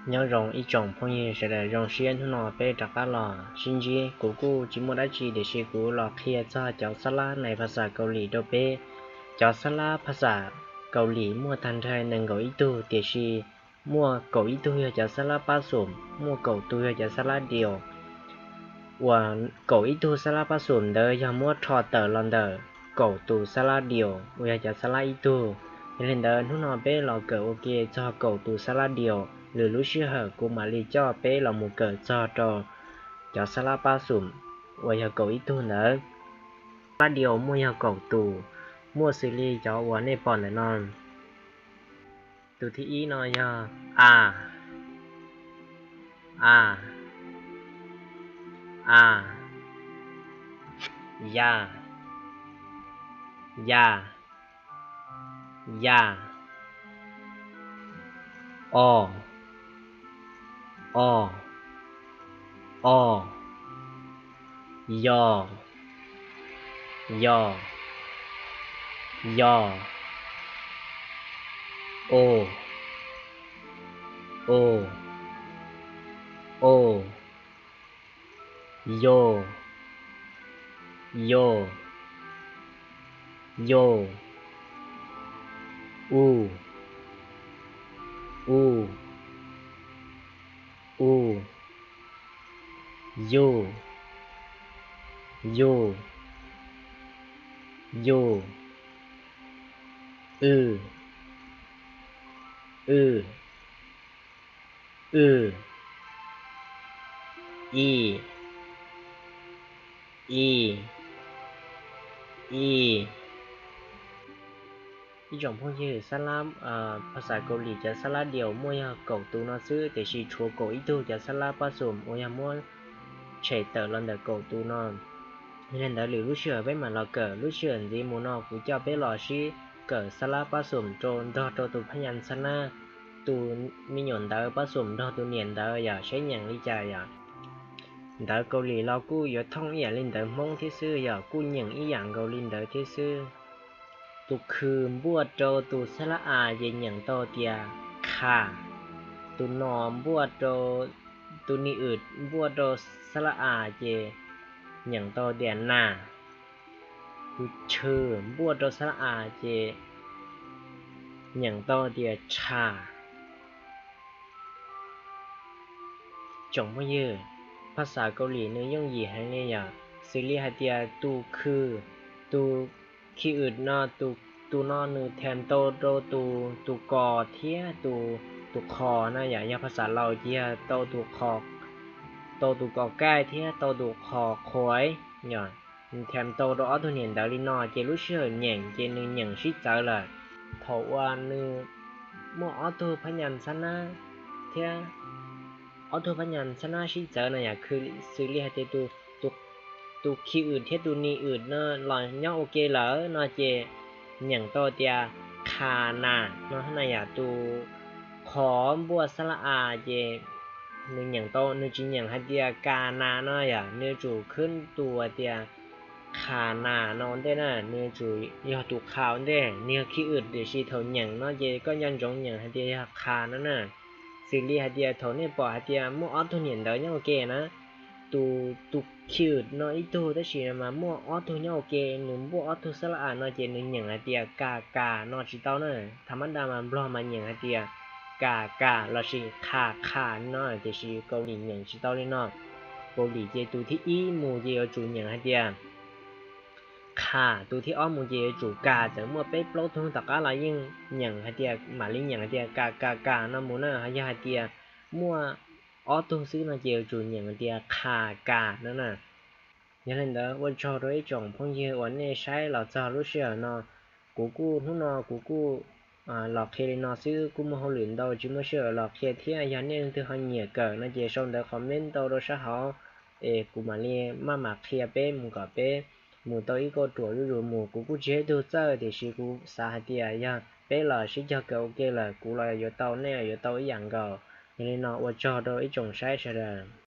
Nyob zoo ib tsoom phooj ywg sawv daws, zoo siab hnub no peb rov qab los sib ntsib. Kuv kuj tsis muaj dab tsi tiam sis kuv los qhia txog cov xab lab nais phas xas Kaus Lim rau peb. Cov xab lab phas xas Kaus Lim muaj tag nrho nees nkaum ib tug, tiam sis muaj kaum ib tug yog cov xab lab pab xum, muaj kaum tus yog cov xab lab diaus. Uas kaum ib tug xab lab pab xum ntawd yog muab rho tawm los ntawm kaum tus xab lab diaus uas yog cov xab lab ib tug. Yog li ntawd hnub no peb los kawm ua ke txog kaum tus xab lab diaus, lwm lub sij hawm kuv mam li coj peb los mus kawm txog rau cov xab lab pab xum uas yog kaum ib tug ntawd. Xab lab diaus muaj yog kaum tus, muaj xws li cov uas nej pom ntawm no. Tus thib ib no yog a, a, a, ya, ya, ya, o, o, o, yo, yo, yo, o, o, o, yo, yo, yo, u, u, u, yu, yu, yu, w, w, w, i, i, i. Ib tsoom phooj ywg, xab lab phas xas Kaus Lim cov xab lab diaus muaj yog kaum tus no xwb, tiam sis tshuav kaum ib tug cov xab lab pab xum uas yog muab tshem tawm los ntawm kaum tus no. Yog li ntawd lwm lub sij hawm peb mam los kawm, lub sij hawm ntxiv mus no kuv coj peb los sib kawm xab lab pab xum rau nrog rau tus phab nyas xab nab, tus me nyuam ntawv pab xum nrog tus niam ntawv yom, saib nyeem li cas yom. Ntawv Kaus Lim los kuj yuav thooj ib yam li ntawv Hmoob thiab xwb, yog kuj nyeem ib yam nkaus li ntawd thiab xwb. Tus khw npuaj rau tus xab lab a ces nyeem tau tias kha, tus no npuaj rau, tus ni wm npuaj rau xab lab a ces nyeem tau tias na, tus chw npuaj rau xab lab a ces nyeem tau tias tsha. Tsoom phooj ywg, phas xas Kaus Lim nws yooj yim heev li yom, xws li hais tias tus khw, tus khi wm no, tus no nws tham tau rau tus kos thiab tus kho na yom. Yog phas xas Laus ces yog tau tus kos, tau tus kos kaij thiab tau tus kho qhuav yom. Nws tham tau rau ob tug niam ntawv li no ces lub sij hawm nyeem ces nws nyeem sib txawv lawm. Thaum uas nws muaj ob tug phab nyas xab nab thiab ob tug phab nyas xab nab sib txawv no yom, xws li hais tias tus khi wm thiab tus ni wm no los nyob ua ke lawm no ces nyeem tau tias kha na no na yom. Tus kho npuaj xab lab a ces nws nyeem tau, nws tsis nyeem hais tias ka na no yom, nws yuav tsum khwb tus hais tias kha na no ua ntej na, nws yuav tsum yog tus kha ua ntej, nws yog khi wm tiam sis thaum nyeem no ces koj nco ntsoov nyeem hais tias yog kha no na. Xws li hais tias thaum nej pom hais tias muaj ob tug niam ntawv nyob ua ke na, tus, tus khi wm no ib tug tab sis mas muaj ob tug nyob ua ke, nws npuaj ob tug xab lab a no ces nws nyeem hais tias ka ka no tsis tau na. Tha mab da mas Nplog mas nyeem hais tias ka ka lossis kha kha no, tiam sis Kaus Lim nyeem tsis tau li no. Kaus Lim ces tus thib ib mus ces yuav tsum nyeem hais tias kha, tus thib ob mus ces yuav tsum ka, txawm muaj peb plaub tug tom qab los yeej nyeem hais tias, mam li nyeem hais tias ka ka ka no mus na. Ho yog hais tias muaj ob tug xwb no ces yuav tsum nyeem hais tias kha ka no na. Yog li ntawd ua tsaug rau ib tsoom phooj ywg uas nej saib los txog lub sij hawm no. Kuv kuj, hnub no kuv kuj los qhia li no xwb, kuj muaj hauj lwm ntau tsis muaj sij hawm los qhia thiab. Yog nej leej twg ho nyiam kawm no ces sau ntawv comment ntau rau sab hauv, es kuv mam li maj mam qhia peb mus kom peb mus tau ib kauj ruam zuj zus mus. Kuv kuj tsis yog ib tug txawj tiam sis kuv xav hais tias yog peb los sib cog kawm ua ke lawm kuv los yuav tau, nej los yuav tau ib yam nkaus. Yog li no ua tsaug rau ib tsoom saib sawv daws.